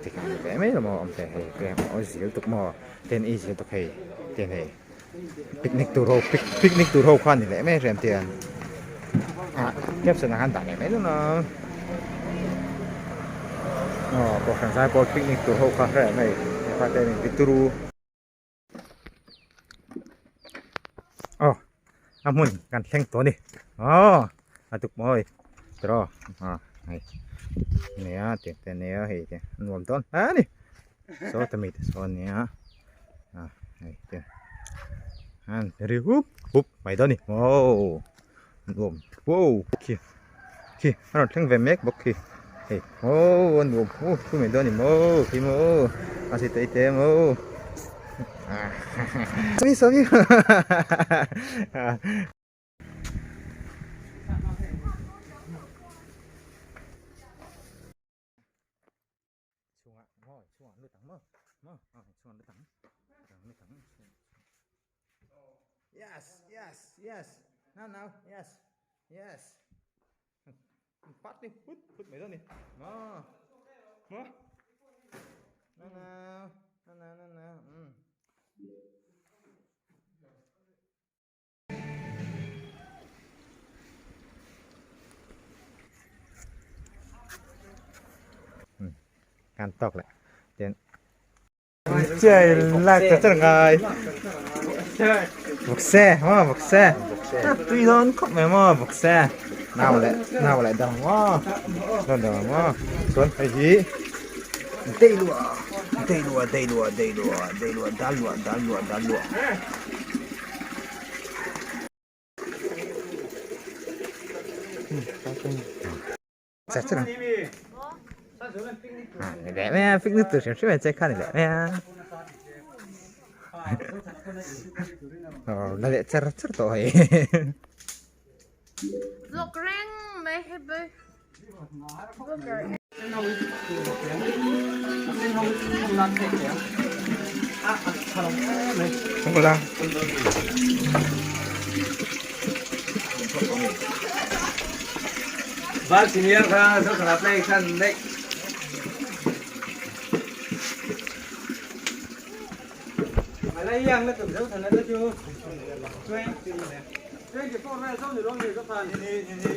Tikhan ni ve mai lo maw awm te hei te aw zil tuk maw ten ei zil tuk hei ten hei picnic tur ho picnic tur ho kha ni leh mai rem te an ah caption ah khan dah leh mai dawn a aw kohhran zai pawl picnic tur ho kha hre mai hepa te min ti turu. Aw a hmun kan thleng tawh a ni aw a tuk mawi tiraw ah hei nia tih te nia hei te nuam dawn hle a ni saw ta mi te sawn nia ah hei te an ri hup hup mai dawn a ni aw nuam wow khi khi a rawn thleng ve mek bawk khi hei aw a nuam hu hu mai dawn a ni maw khi maw a si tei te maw sawmi sawmi chhungah maw chhungah lut ang maw maw ah chhungah lut ang lut ang yes yes yes now now yes yes phát đi hút hút mấy rồi đi maw maw nào nào nào nào nào nào ừ. Kan tawk leh tin chơi lạc ta chân ngai vawkse maw vawkse tui dawn khawp mai maw vawkse nau leh nau leh dang maw dawn dang maw chuan hei hi dei lua dei lua dei lua dei lua dei lua dal lua dal lua dal lua. Picnic tur hrim hrim e che kha ni leh mai a aw la leh char char tawh hei. Vlog reng mai hei ber. Không có la. Val senior kha zo thana play khan nei. Mày lấy yang nó tưởng zo thana nó chưa. 24 này zo ni lo ni zo phan. Ni ni ni.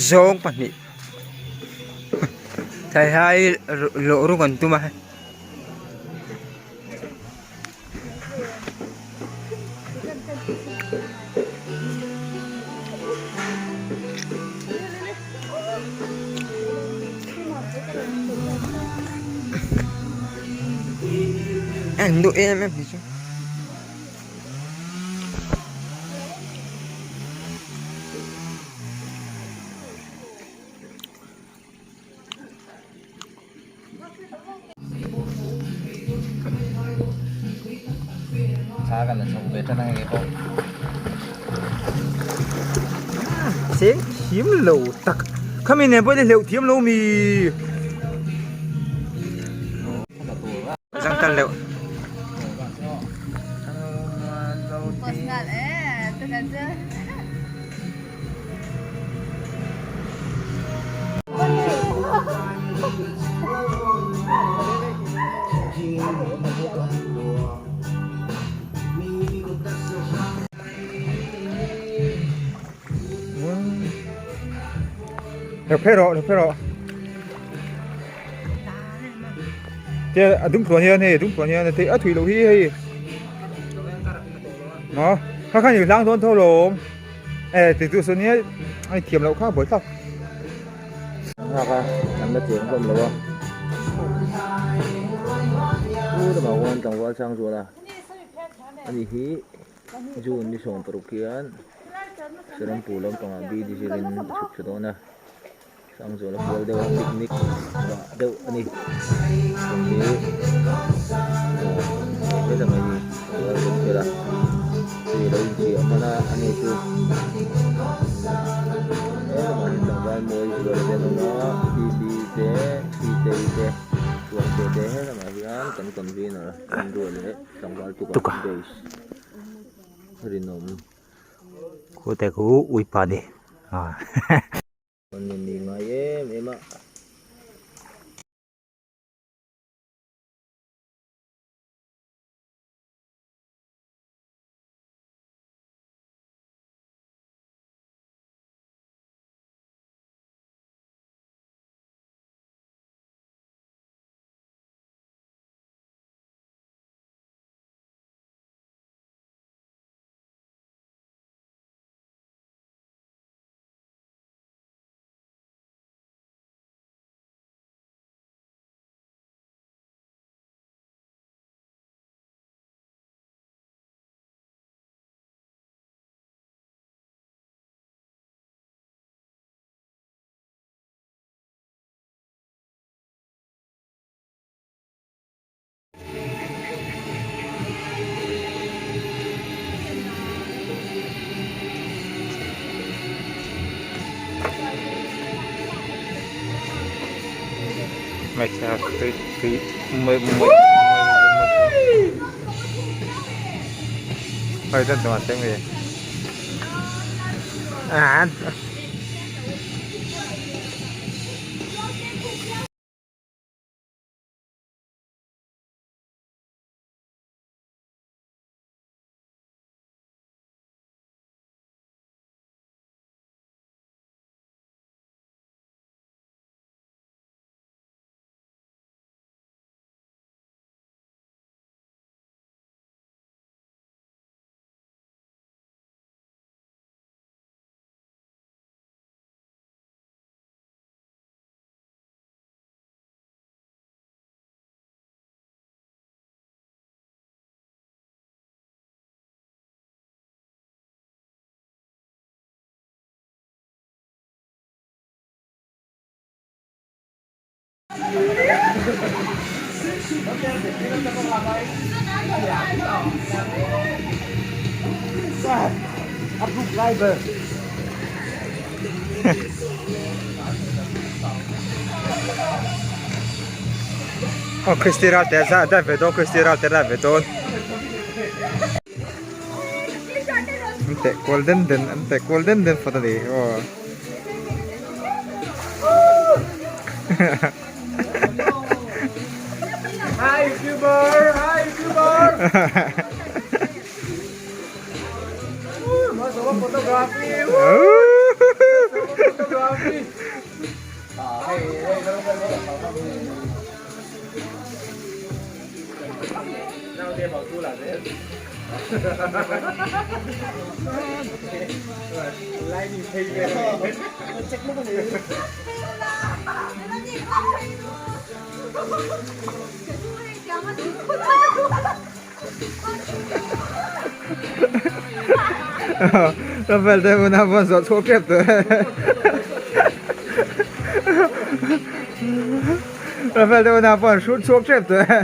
Zawng pahnih theihai lawh rawng an tum a. An duh em em hi chu. Thla kan la chho ve tan a hei pawh. Cheng thiam lo tak khami nen pawh hi hleuh thiam lo mi. Zang tal deuh. Được phê rồi, được phê rồi. Thế à đúng chuẩn hiền hei, đúng chuẩn hiền thì a thui lo hi hei. Nó, kha kha ni lang dawn tho lawm. E ti tu sun hi ai thiam loh kha buai tak. Nghak a, an la cheng hlawm lo a. U lamah khuan tlangval sang zual a. Ani hi June ni 16 hian Serampur lampangah BD zirin a chhuk thla dawn a. Sangzuala kual deuh a picnic vah deuh a ni. Heng hi. A neitu helamah hian tlangval mawi zual te an awm a B B te P T te Tluangte te helamah hian kan convener Andrew leh tlangval tuka base rinawm. Khute khu uipa ni. An ni ngai em em a. Hmeichhe tui tui mawi mawi mawi chuan tumah cheng ve Aw Christy Ralte a zah daih ve dawn Christy Ralte a zah ve dawn an teh kual den den an teh kual den den fat a ni aw. Hi YouTuber! Hi YouTuber! Photography! Photography! Rafael te huna pawh zawh chhuak tep tawh e Rafael te huna pawh an hrut chhuak tep tawh e.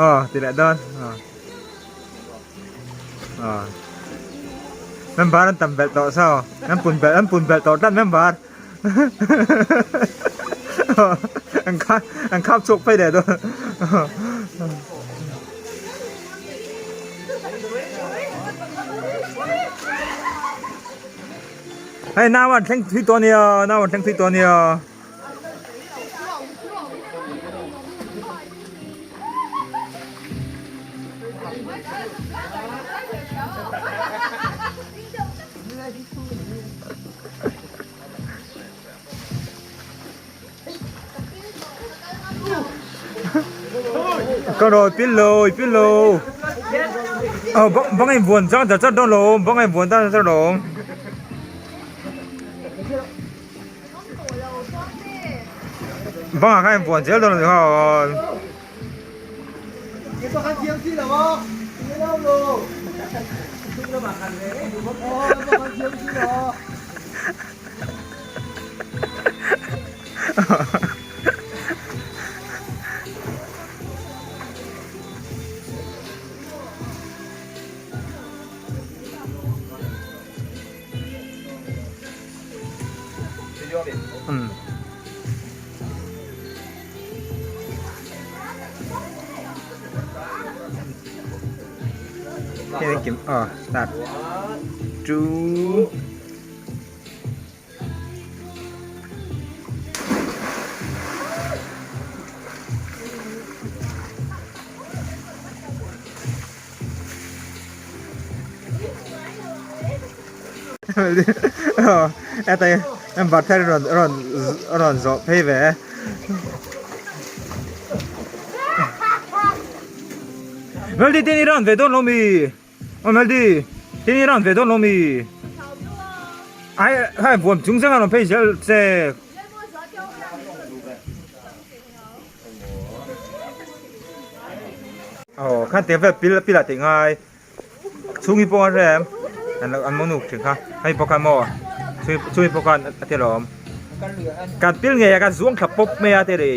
Aw ti leh dawn aw aw member an tam belh tawh saw an pun belh an pun belh tawh tlat member an khap an khap chhuak phei leh dawn Hei nau an thleng thui tawh ania nau an thleng thui tawh ania. Con rồi pillow pillow ờ bóng bóng em buồn cho cho đâu lộn bóng em buồn cho cho lộn bóng em buồn chết rồi rồi. Um. Hei kim oh start. Two. Heta hi Barthel rawn rawn rawn zawh phei ve Melody tin i ran ve dawn lo mi aw Melody tin i ran ve dawn lo mi ai hai vuam chung zeng a rawn phei zel che. Aw khan te vel pil pil ah tih ngai chhungi pawh an rem an an monu thin kha hei pawh khan maw chhungi pawh khan a ti lawm kan pil ngei a kan zuang thla pawp mai a te ri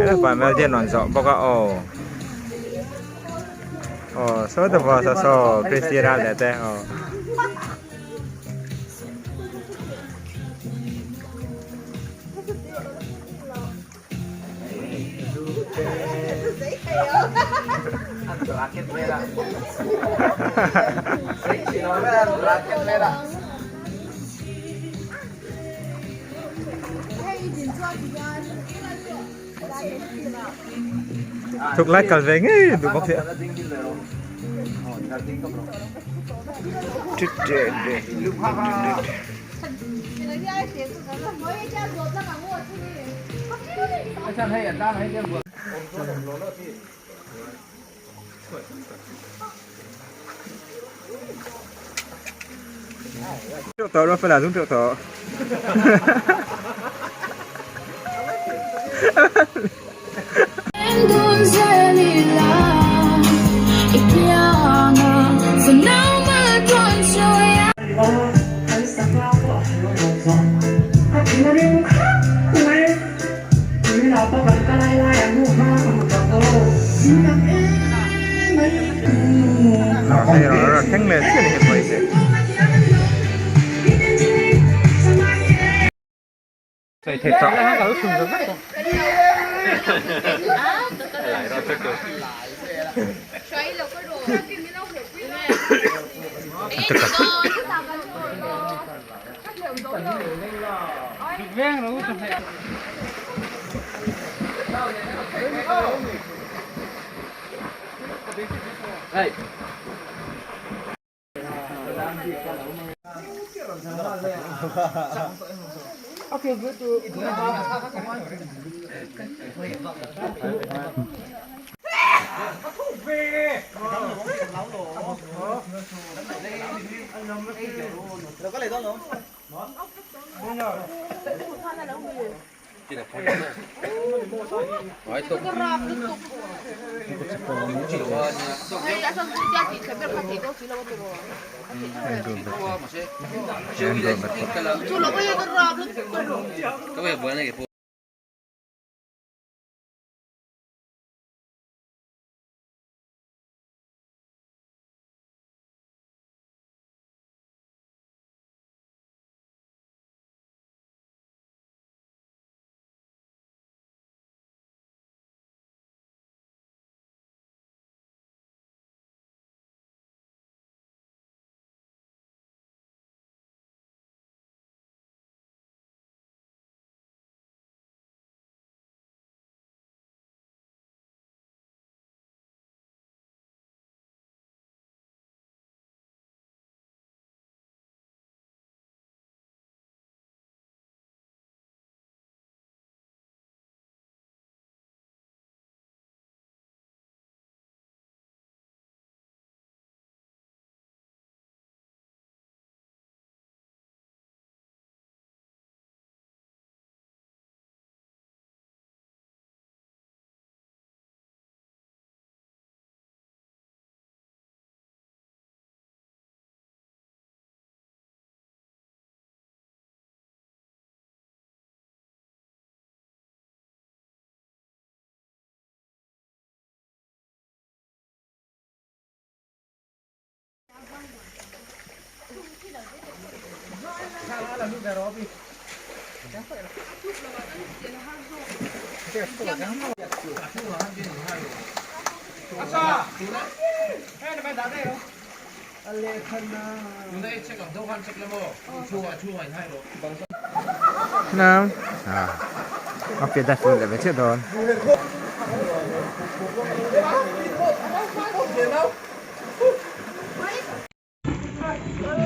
hela pa mel te rawn zawh bawk a aw aw saw te pawh saw saw Christiana leh te aw. Thuk lai kal ve ngei duh bawk sia. Triệu tỏ nó phải là giống triệu tỏ. Thleng leh chiah ni hi pawh hi. Nam. À. Ok, that's all về chết rồi.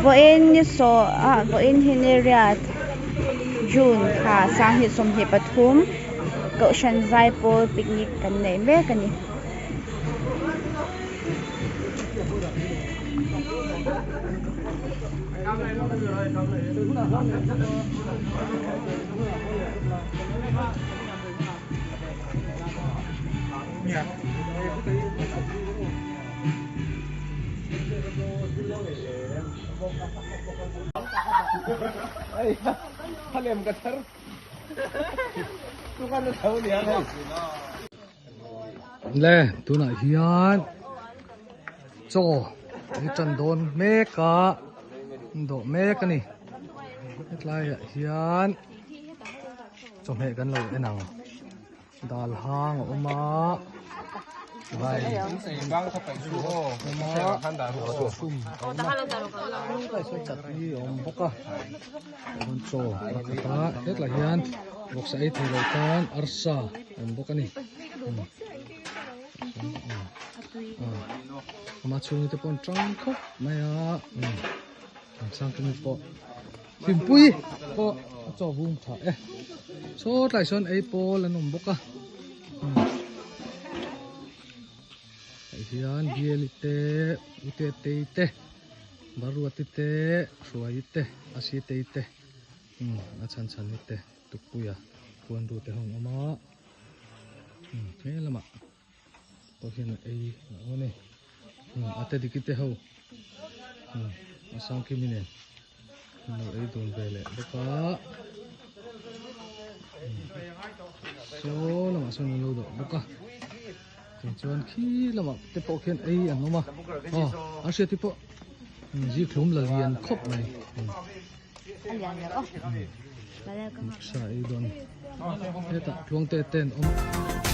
Vawiin ni saw ah vawiin hi ni riat June thla sanghnih 23 kohhran zaipawl picnic kan neih mek a ni. Le tunah hian chaw an tan dawn mek a an dawh mek a ni hetlai ah hian chawhmeh kan lo en ang. Dal hang a awm a vai a awm a sum a awm a sawn chutney a awm bawk a chuan chaw a khat a hetlai hian vawksa ei thei lo tan arsa a awm bawk a ni ama chhung te pawh an tang khawp mai a Sangkimi pawh Hlimpui pawh a chaw vum tha e saw tlai sawn ei pawl an awm bawk a hei hian biali te ute tei te baruati te hruai te asi tei te a chhan chhan ni te tukpuia khuanru te ho an awm a he lamah pawh hian a ei a awm a ni a te diki te ho a sangkimi nen an lo ei dun ve leh bawk a saw lamah sawn an lo dawh bawk a tiang chuan khi lamah te pawh khian ei an awm a aw a hriat hi pawh zikhlum la lian khawp mai sa ei dawn hetah tluangte te an awm.